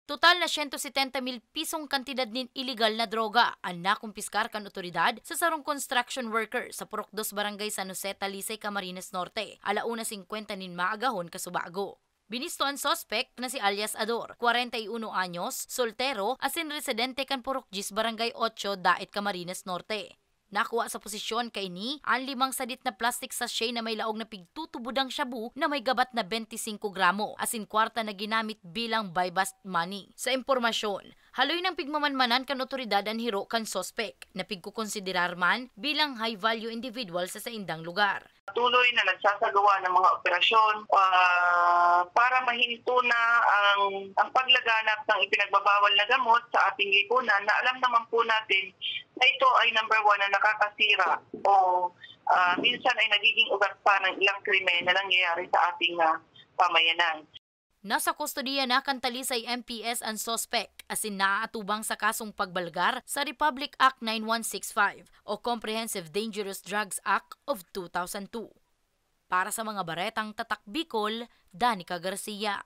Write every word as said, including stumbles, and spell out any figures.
Total na siyento setenta mil pisong kantidad nin iligal na droga an nakumpiskar kan otoridad sa sarong construction worker sa Purok Dos, Barangay San Jose, Talisay, Camarines Norte, ala una singkwenta nin maagahon kasubago. Binisto an suspek na si alias Ador, kwarenta y uno anyos, soltero, asin residente kan Purok Diyes, Barangay Otso, Daet, Camarines Norte. Nakua sa posesyon kaini an limang sadit na plastic sachet na may laog na pigtutubodang shabu na may gabat na bente singko gramo, asin kwarta na ginamit bilang buy-bust money. Sa impormasyon, haloy nang pigmamanmanan kan otoridad an hiro kan suspek, na pigkokonsiderar man bilang high-value individual sa saindang lugar. Patuloy na nagsasagawa ng mga operasyon, ah, para mahinto na ang, ang paglaganap ng ipinagbabawal na gamot sa ating lipunan, na alam naman po natin na ito ay number one na nakakasira o, ah, minsan ay nagiging ugat pa ng ilang krimen na nangyayari sa ating, ah, pamayanan. Nasa kustodiya na kan Talisay M P S an suspek, asin naaatubang sa kasong pagbalgar sa Republic Act nine one six five o Comprehensive Dangerous Drugs Act of two thousand two. Para sa mga baretang Tatak Bicol, Danica Garcia.